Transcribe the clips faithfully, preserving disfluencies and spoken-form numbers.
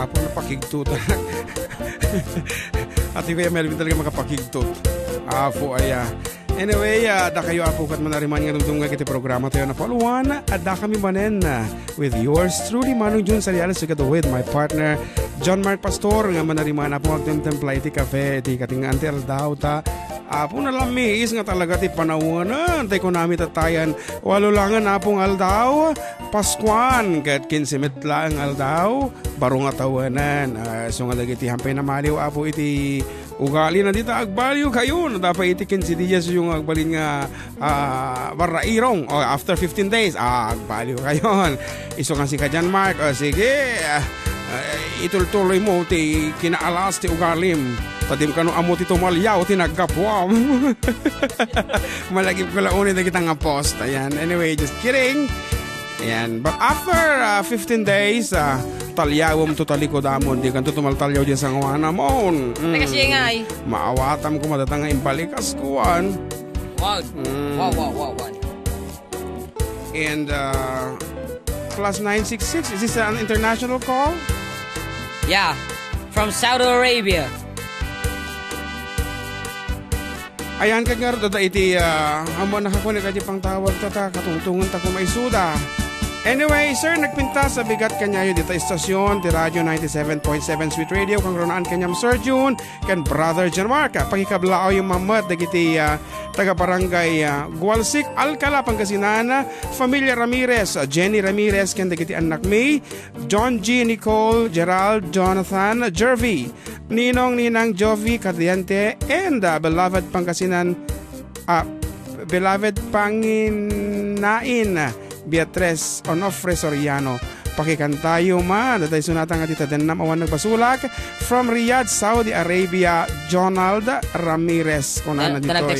Apo, napakigtot. Ati Kuya Melvin talaga makapakigtot. Apo, aya. Anyway, ah, dakayo, Apo, ket manariman nga dumdumngeg iti programatayo a Napauluan. Adda kami manen, ah, with yours truly, Manong Jun Sariales, together with my partner, John Mark Pastor, nga manariman, Apo, agtemtempla iti kape, iti katingaan ti aldaw, ta, Apo, nalamiis nga talaga ti panawen. Tay kunami tattayan, walo langen, Apo, nga aldaw. Paskuan, ket kinse met laeng aldaw, baro nga tawenen. Ah, isu nga dagiti hampay namaliw, Apo, iti ugalina, dita agbaliwkayo. Nadapay iti kinse diasyo nga agbalin nga, ah, barrairong. O, after fifteen days, ah, agbaliwkayon. Isu nga sika diay, Mark. O, sige, ah, ah, itultuloy mo ti kinaalas ti ugalim. Ta dim kano ammo ti tumaliaw ti naggapuam. Malagipko la unay dagita nga post. Ayan. Anyway, just kidding. Ayan. But after, ah, fifteen days, ah, taliawem to talikodamon. Dikanto tumaltaliaw diay sangoanamon. Mm. Teka, siya nga ay. Maawatam koma data nga imbalikas kuan. Wow. Mm. Wow, wow, wow, wow. And, uh, plus nine six six, is this an international call? Yeah, from Saudi Arabia. Ayan, kag nga dada iti, ah, amo nakakunik iti pangtawag ta, ta, katungtungan ta kumaisuda. Anyway, sir, nagpintas a bigat kaniayo dita istasyon, ti Radio ninety-seven point seven Sweet Radio, kang runaan kaniam, Sir June, ken Brother John Mark. Pakikablaawyo met dagiti, ah, taga-barangay, ah, Gualsic, Alcala, Pangasinan, Familia Ramirez, Jenny Ramirez, ken dagiti annakmi, John G, Nicole, Gerald, Jonathan, Jervy, Ninong, Ninang, Jovi, Cadiente, and, uh, beloved Pangasinan, uh, beloved Panginain, Beatrice Onofre Soriano. Pakikantayo man, dayta isunata nga dita dennam awan nagbasolak. From Riyadh, Saudi Arabia, Jonald Ramirez. Kunana ditoy.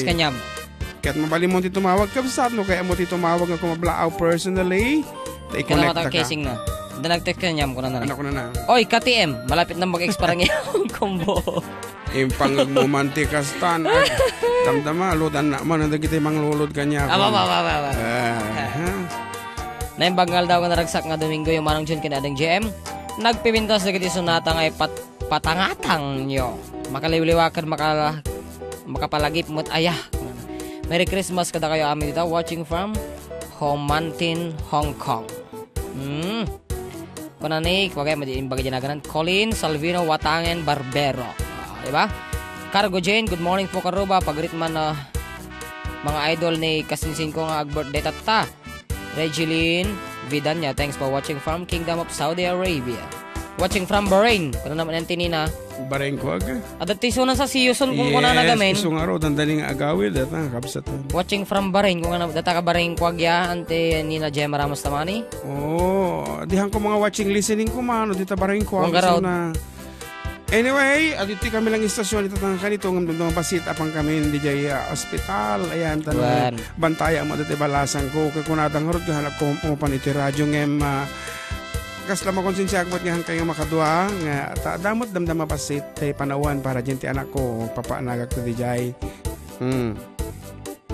Ket mabalinmo ti tumawag, kabsat, no kayatmo ti tumawag nga kumablaaw personally, ta i-connect ta ka. Casing na. Da nag-text kaniam, kunana. Ano kunana? Oy, K T M, malapit na mag-expire ang iyong combo. Impangegmo man ti kastan. Damdama, ludan na man, dagiti manglulod kaniak. Aba, aba, aba, aba. Ah, ha? Naimbag nga aldaw nga naragsak nga Domingo, yung Manong Jun ken Ading J M. Nagpipintas dagiti sunata nga ipat-, patangatangyo. Makaliwliwa ken makala-, makapalagip met aya. Merry Christmas kadakayo amin dita, watching from Homantin, Hong Kong. Hmm. Kunani, kuwagay, madi-, imbag di naganan, Colin Salvino Watangen Barbero. Ah, di ba? Cargo Jane, good morning po, Karuba. Pag-greet man, ah, mga idol ni kasinsin ko nga ag-birthday tatta. Regiline Vidania, thanks for watching from Kingdom of Saudi Arabia. Watching from Bahrain. Kuna naman ang tinina. Bahrain ko aga. Adda ti sunan sa siyo, son, kung kuna na gamin. Yes, isu nga ro, dandani nga agawid, data, kabsat. Watching from Bahrain, kung ano, data ka Bahrain ko agya, ante Nina Gemma Ramos Tamani. Oh, dihan ko mga watching, listening ko, mano, dita Bahrain ko, kung aga ro. Anyway, aditi kami lang istasyon, ito tang kanito, ngam dumdum bassit, apang kami, di jay, ah, ospital, ayan, tanong, bantaya mo, dati balasan ko, kay kunadang harot, kahanap ko, umapan iti radyo, ngem, ah, kasla makonsensiak met nga hangkay nga makadua, nga ta-, damot damdama bassit, tay panawan para diyan ti anak ko, papaanagak to di jay. Hmm.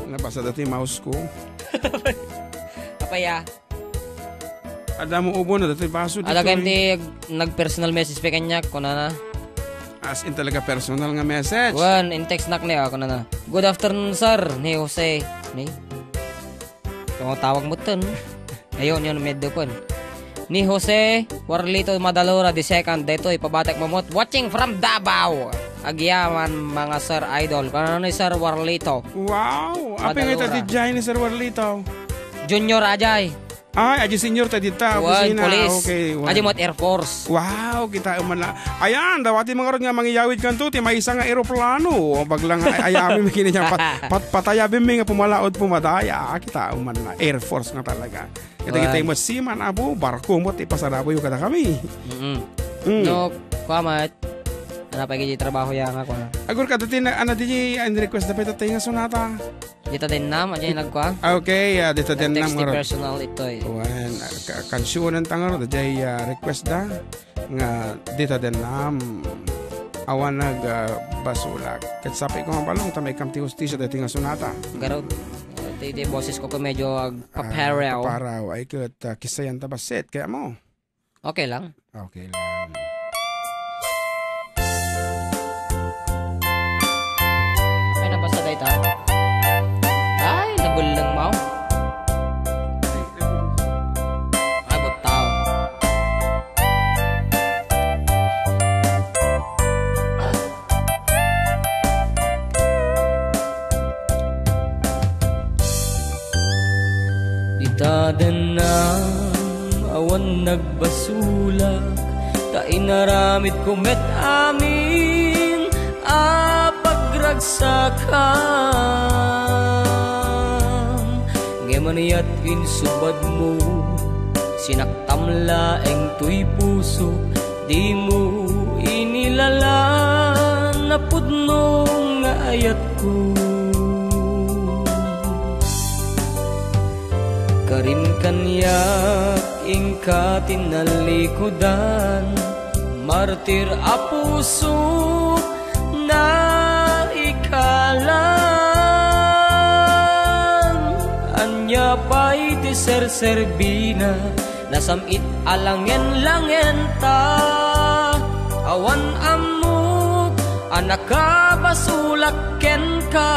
Nabasa dati mouse ko. Apaya. Adda mo ubo na, dati baso dito. Ada kayam ti nag-personal message pa kaniak, kunana. As in talaga personal nga message. Wen, in-text nak ni, ah, kunana. "Good afternoon, sir," ni Jose. Ni? Tumatawag mo ton. Ayun, yun, medyo pun. Ni Jose Warlito Madalora the second, detoy, pabatek mo met. Watching from Davao. Agyaman, mga sir idol. Kunana ni Sir Warlito. Wow! Apay nga ita di jay ni Sir Warlito? Junior ajay. Ay, aji senior ta dita, wen, opisina. Police. Okay, wen. Aji met Air Force. Wow, kita man la. Ayan, dawati mga rod nga mangiyawid kanto, ti maysa nga eroplano. Baglang ay, ayami mi kini niya, pat-, pat-, patayabin mi nga pumalaod pumadaya. Kita man la. Air Force nga talaga. Kita, wen, kita mo siman, abo, barko mo, ti pasaraboyo kada kami. Mm-mm. Mm. No, kuamat. Ano pa gidi trabaho ya nga, kuamat? Agur ka, dati na, ano, di, ang request na pa ito, tayo nga sonata. Dita dennam, aja nagkua. Okay, ah, dita dennam, nag-text ti personal itoy. Wen, ah, ka-, kansionan ta nga ro, dayjay, ah, request da, nga dita dennam, awan nag, ah, basolak. Ket sapay ko nga balong, ta maikam ti hustisya, daytoy nga sonata. Garud, ti, ti boses ko, ko medyo agpaparew. Ah, agpaparew. Ay, ket, ah, kisayan ta bassit, kaya mo. Okay lang. Okay lang. Ta dennam, awan nagbasolak, ta inaramidko met amin a pagragsakam. Ngem aniat insubadmo, sinaktam laeng toy pusok, dimo inilalan a pudno nga ayatko. Karim kaniak inka tinallikudan, martir a pusok naikalan. Ania pay ti serserbina, nasam-it a langen-langen ta awan ammok a nakabasolak kenka.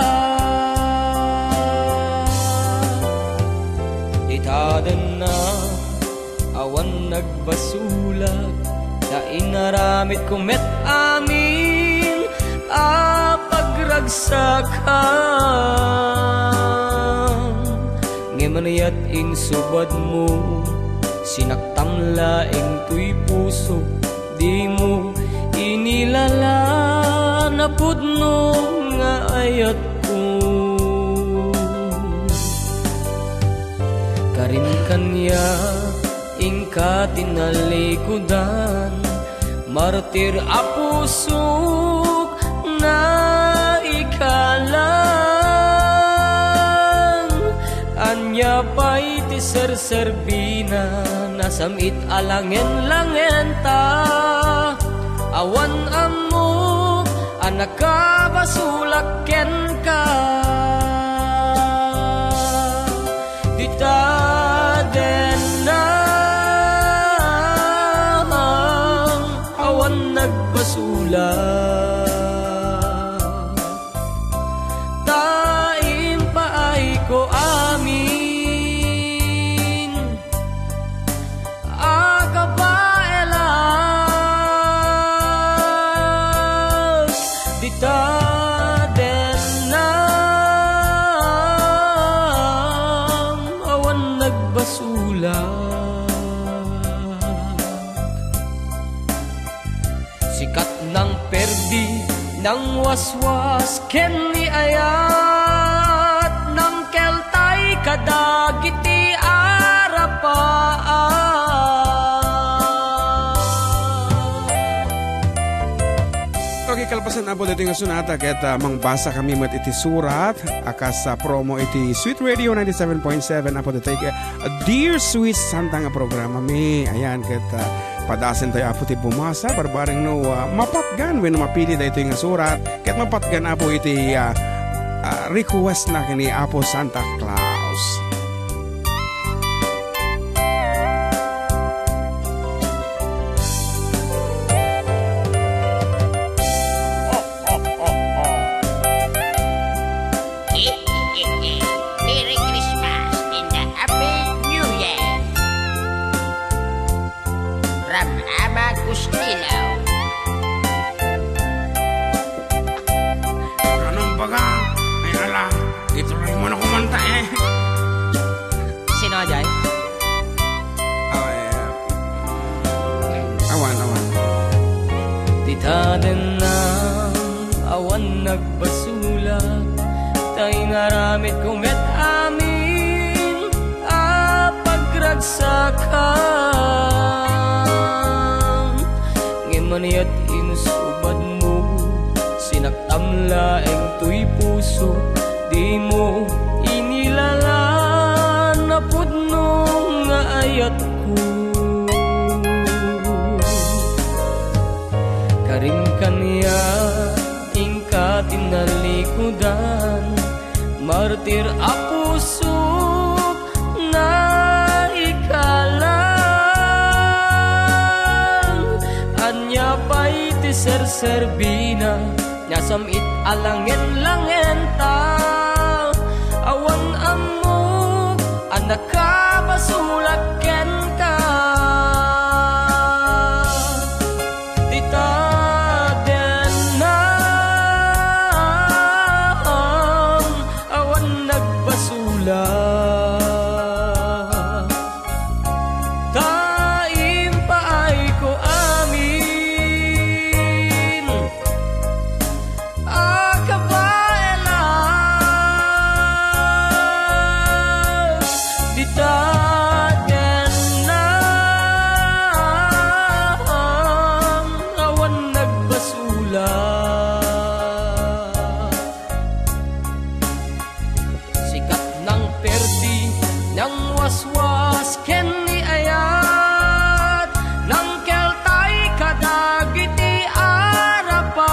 Ita denna, awan nagbasolak, ta inaramidko met amin a pagragsakam. Ngem aniat insubadmo, sinaktam laeng toy pusok, dimo inilalan a pudno nga ayatko. Karim kaniak inka tinallikudan, martir a pusok naikalan. Ania pay ti serserbina, nasam-it a langen-langen ta awan ammok a nakabasolak kenka. Dita dennam, awan nagbasolak, ta impaayko amin a kabaelak. Dita dennam, awan nagbasolak. Sikat nang perdi, nang waswas, ken ni ayat, nang keltay kadagiti arapaak. Okay, kalpasan, Apo, ditoy nga sonata, ket, ah, mangbasa kami met iti surat, a kas, ah, promo iti Sweet Radio ninety-seven point seven, Apo, ditoy, ah, Dear Sweet Santa nga programami. Ayan, ket, ah, padasen tayo, Apo, ti bumasa, barbareng no, ah, mapatgan wenno mapili daytoy nga surat, ket mapatgan, Apo, iti, ah, ah, request na ken ni Apo Santa Claus. Merry Christmas and a Happy New Year! From Ama Costello. Anong baga? Ay, ala, ituloy mo na kumanta, eh. Sino, Jai? Awan, awan. Dita dennam, awan nagbasolak, ta inaramidko met amin a pagragsakam. Ngem aniat insubadmo, sinaktam laeng toy pusok, dimo inilalan a pudno nga ayatko. Karim kaniak inka tinallikudan, martir a pusok naikalan. Ania pay ti serserbina, nasam-it a langen-langen ta awan ammok a nakabasolak kenka. Dita dennam, awan nagbasolak. Ita ken na awan nagbasula. Sikat nang perdi, nang waswas, ken ni ayat, nang keltay kadagiti arapa.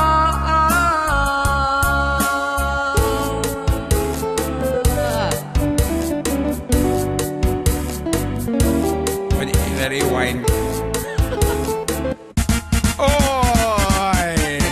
Pwede i-rewind. Oy!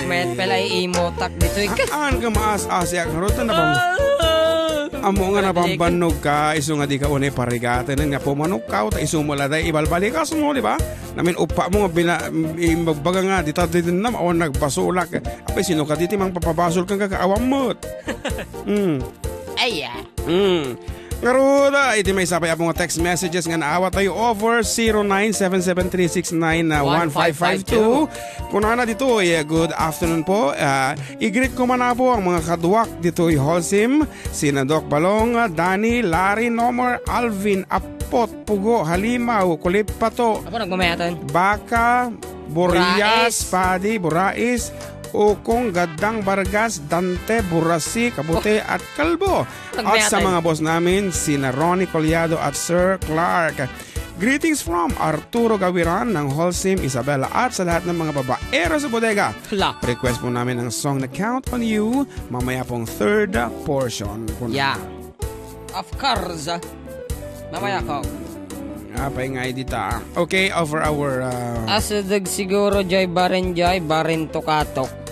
Met pala iimotak ditoy ka. Haan ka maas-asiak ngarud, ta napam-, Ah! ammo nga Pwede ka. napambannog ka, isu nga di ka unay parigaten nga pumanok ka, ta isu mo la day ibalbalikas mo, di ba? Namin uppa mo nga bina-, imbagbaga nga, di ta di din nam, awan nagbasolak. Apay, sino ka diti mangpapabasol kang kakaawam mo? Mm. Aya. Mm. Ngarud, ah, iti maysa pay a mga text messages nga naawat tayo over zero nine seven seven three six nine one five five two. Kunana ditoy, eh, "Good afternoon po. Ah, i-greet ko man po ang mga kaduak ditoy Holcim, sina Doc Balong, Dani, Larry, Nomar, Alvin, Apot, Pugo, Halimaw, Kulip Pato, Apo, nagmamayatan. Baka, Burias, Burais. Padi, Burais, Ukong, Gaddang, Vargas, Dante, Burasi, Kabute, Oh. at Kalbo. At sa Nagmayatan. mga boss namin, sina Ronnie Collado at Sir Clark. Greetings from Arturo Gawiran ng Holcim, Isabela, at sa lahat ng mga babaero sa bodega. Hala. Request po namin ang song na Count on You, mamaya pong third portion po na. Yeah. Of course. Mamaya ko. Apay nga, di ta. Okay, over our, uh, Asideg siguro, Joy Barin, Joy Barin Tukatok.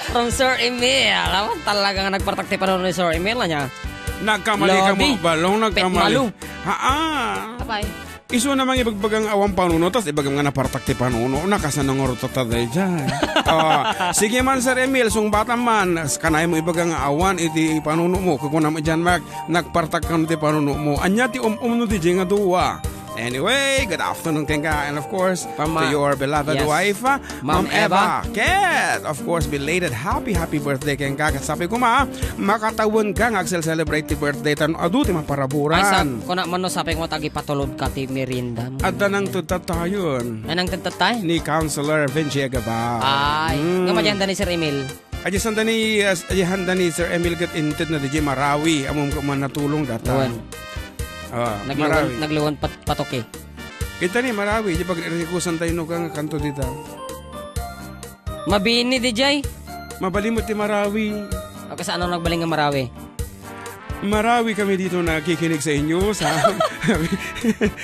From Sir Emil. Alam mo, talagang nagpartak ti panuno ni Sir Emil, anya? Nagkamali ka Lobby. mo, Balong, nagkamali. Petmalu. Haa. Apay. Isu na mangibagbagang awan panuno, tas ibagam nga napartak ti panuno, nakasano nga ruto ta daydiay. Ah, sige man, Sir Emil, sungbatan man, kanay mo ibaga nga awan iti panuno mo, kukuna mo dyan, Mark, nagpartak kano ti panuno mo. Anya ti um-um no daydiay nga dua? Anyway, good afternoon kenka, and of course, Mama. to your beloved Yes. wife, ah, Ma'am Ma'am Eva. Eva. Ket, of course, belated happy, happy birthday kenka. Ket sapay koma, makatawen ka nga agsel-celebrate ti birthday, tan adu ti maparaburan. Ay, sa, kuna man no, sapay koma, tagipatulod ka ti merienda mo. Adda nang tudtatayon. Ay, nang tudtatay? Ni Councilor Vinci Agabao. Ay, Mm. nga madianda ni Sir Emil. Adi sanda ni, as-, adi handa ni Sir Emil ket inted na di Marawi. Amom ko man natulong data. Wan. Ah, Nagluwan, Marawi. nagluwan pat-, patoke. Kita ni Marawi, di pag-irikusan tayo no kang kanto dita. Mabini, di jay? Mabalimot ti Marawi. O, kasano nagbaling nga Marawi? Marawi kami dito nakikinig sa inyo, sa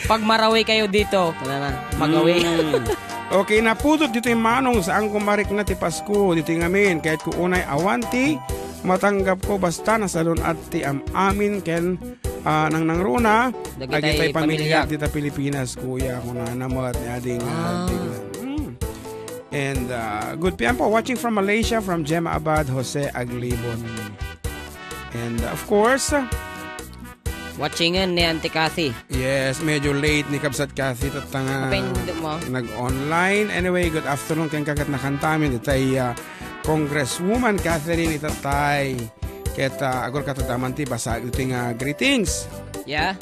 Pag marawi kayo dito, wala na. Magawi. Mm. Okay, napudot dito yung manong, saan ko marikna ti Pasko, dito yung amin, kahit ko unay awan ti matanggap ko, basta nasalun-at ti am-amin ken, ah, nang nangruna, Dagitay agitay pamilya pamilya. dita Pilipinas, kuya, kunana met ni ading, ah, Ah. tignan. Mm. And, uh, good P M po. Watching from Malaysia, from Gemma Abad, Jose Aglibon. And, uh, of course, Watching ni Auntie Cathy. Yes, medyo late ni Kabsat Cathy, tatta nga Kapindot mo. nag-online. Anyway, good afternoon kenka ket nakantamin itay, uh, Congresswoman Catherine Itatay. Ket, ah, agor katadaman ti basa iti nga greetings. Yeah.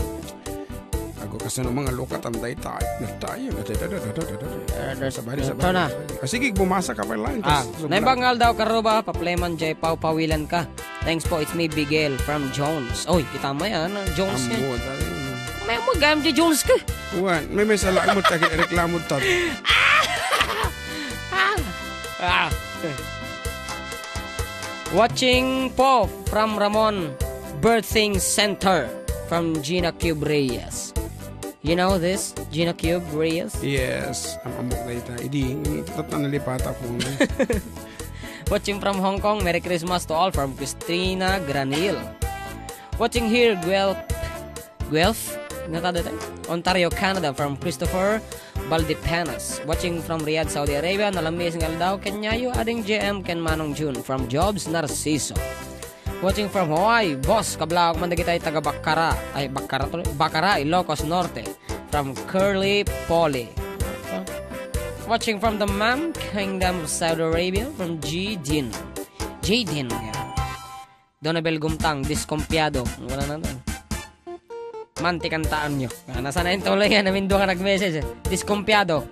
Agor kasano mga lukat ang daytay. Daytay, daytay, daytay, daytay. Sabay, sabay, Ito na. sabay. Ah, sige, bumasa ka pa lang. Ah, Tas sobra. Naimbag nga aldaw, Karuba, papleman, jay pawpawilan ka. Thanks po, it's me, Bigel, from Jones. Oy, kita mo yan, ah, Jones yan. Amo, tayo. May mo, gam, di Jones ka. Kuwan, may, may sala mo, tagi, reklamo, tag. Ah! Ah! Watching po from Ramon Birthing Center from Gina Cube Reyes. You know this, Gina Cube Reyes? Yes, ang amok na ita. Idi, tatta nalipata po. Watching from Hong Kong, Merry Christmas to all from Christina Granil. Watching here, Guelph, Guelph, nga ta daytoy? Ontario, Canada, from Christopher Valdepenas. Watching from Riyadh, Saudi Arabia, nalamis nga aldaw, kenyayo, ading J M, ken Manong June, from Jobs Narciso. Watching from Hawaii, boss, kablawak man dagitay taga Bacara, ay, Bacara to, Bacara, Ilocos Norte, from Curly Polly. Watching from the Mam Kingdom of Saudi Arabia, from G Din. J Din, yeah. Donabel Gumtang, diskompiado. Wala na to. "Man ti kantaanyo." Ah, nasaan na yung tuloy nga namin duha nga nag-message, eh. Diskumpiado.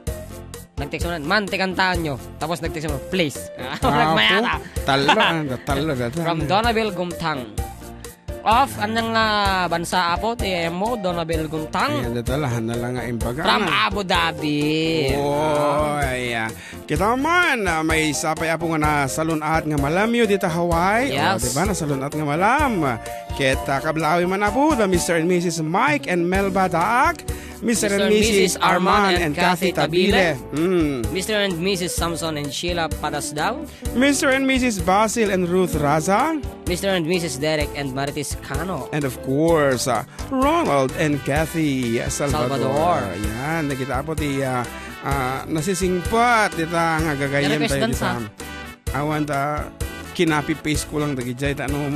Nag-text mo na, "Man ti kantaanyo." Tapos nag-text mo, "Please." Ah, nagmayata. Talo, ah, talo, talo. From Donabel Gumtang. Of, anong, ah, bansa, apo, ti M O, Donabel Gumtang? Ay, ano talaga, na lang nga imbaga From na. Abu Dhabi. Oh, Ah. Ay, ah. Kita man, ah, may sapay, apo, nga nasalun-at nga malamyo dita Hawaii. Yes. Oh, di ba? Nasalun-at nga malam. Ket, ah, kablaawi man, apo, the Mister and Missus Mike and Melba Daak. Mister and Missus Arman and Kathy Tabile. Mm. Mister and Missus Samson and Sheila Padasdao. Mister and Missus Basil and Ruth Raza. Mister and Missus Derek and Marites Cano. And of course, uh, Ronald and Kathy Salvador. Salvador. Yan, nakita po ti, uh, uh, nasisingpat dita nga gagayyem tayo dita. Awan ta, kinapi-paste ko lang dagiti, ta no,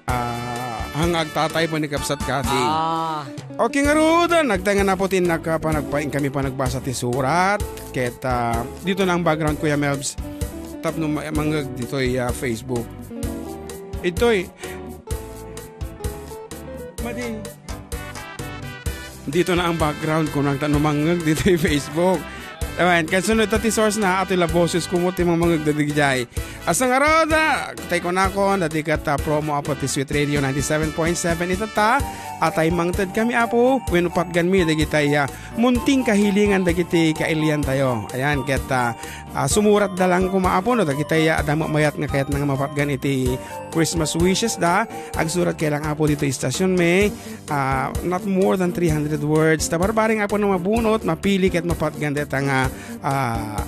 ah, ang agtatay po ni Kapsat Kathy. Ah. Okay, ngarud, nagtaengan na po ti nakapanagpaing kami panagbasa ti surat. Ket, ah, dito na ang background, Kuya Melbs. Tapno ma-, mangeg ditoy, ah, Facebook. Itoy. Madi. Dito na ang background, kunang ta no mangngeg ditoy Facebook. Awan, kansunod ta ti source na, ato la boses kumo ti mangngeg dagijay. Asa nga roda, tay kunakon, dati kat, ah, promo apo ti Sweet Radio ninety-seven point seven ita ta, atay mangted kami apo, wenno patgan mi dagitay, ah, munting kahilingan dagiti kailian tayo. Ayan, ket, ah, Ah, sumurat da lang koma apo no, dagitay, ah, adda mayat nga kayat nga mapatgan iti Christmas wishes da. Agsurat kay lang apo dito istasyon mi, ah, not more than three hundred words. Ta barbareng apo no mabunot, mapili ket mapatgan deta nga, ah,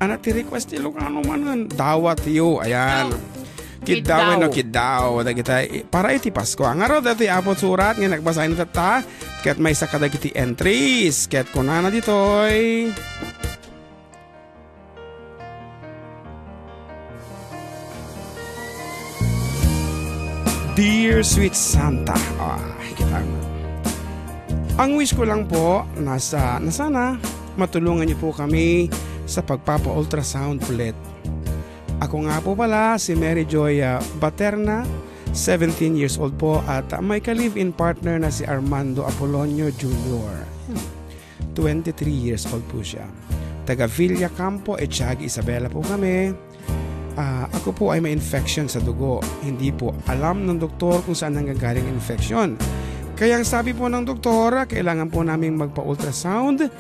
ana ti request ti Ilocano manen, dawat yo. Ayan. Oh. Kiddaw, kiddaw. No, kiddaw. Dagitay, para iti Pasko. Ngarud, dati apo surat nga nagbasa ni tatta. Ket maysa kadagiti entries. Ket kunana ditoy. Dear Sweet Santa, ah, kita mo. Ang wish ko lang po, nasa, na sana matulungan niyo po kami sa pagpapa-ultrasound ulit. Ako nga po pala si Mary Joy, ah, Baterna, seventeen years old po, at, ah, may ka-live-in partner na si Armando Apolonio Junior Hmm. Twenty-three years old po siya. Taga Villa Campo, Etiague, Isabela po kami. Ah, ako po ay may infection sa dugo. Hindi po alam ng doktor kung saan nanggagaling ang infection. Kaya ang sabi po ng doktor, kailangan po naming magpa-ultrasound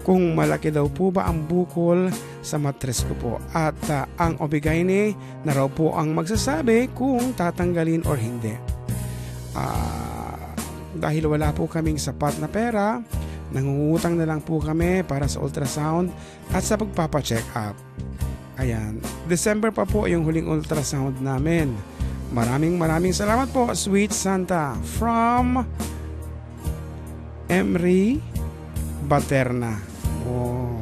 kung malaki daw po ba ang bukol sa matres ko po. At, ah, ang O B G Y N na raw po ang magsasabi kung tatanggalin or hindi. Ah, dahil wala po kaming sapat na pera, nangungutang na lang po kami para sa ultrasound at sa pagpapacheck up. Ayan. December pa po yung huling ultrasound namin. Maraming, maraming salamat po, Sweet Santa. From Emery Baterna. Oh.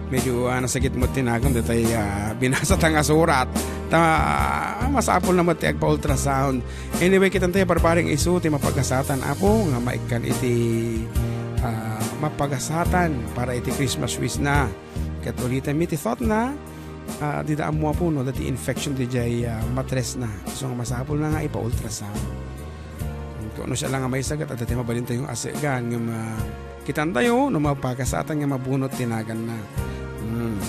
Medyo, ah, nasakit mo tinagam, datay, ah, binasa ta nga surat. Ta, ah, masapul na mo ti agpa-ultrasound. Anyway, kitang tayo, barbareng isu ti mapagasatan, apo, nga maikkan iti, ah, mapagasatan para iti Christmas wish na. Ket ulitan mi ti thought na, ah, dida ammo apo no, dati infection dijay, ah, matres na. So, nga masapul na nga ipa-ultrasound. Kung ano siya lang nga maisagat, at dati mabalin tayo yung asegan, nga ma-, kitan tayo, no, mapagasatan nga mabunot tinagan na. Hmm.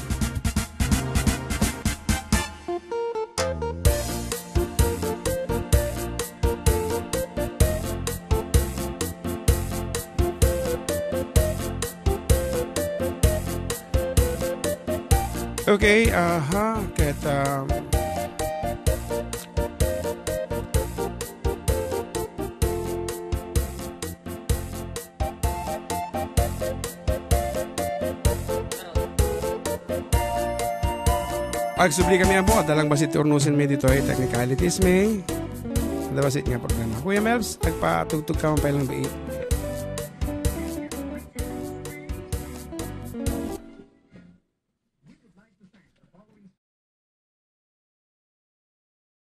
Okay, aha, ket, um, Agsubli kami, apo, adda lang basit ti urnusen mi ditoy technicalities mi. Adda basit nga problema. Kuya Melbs, agpatugtog ka man pay lang bai.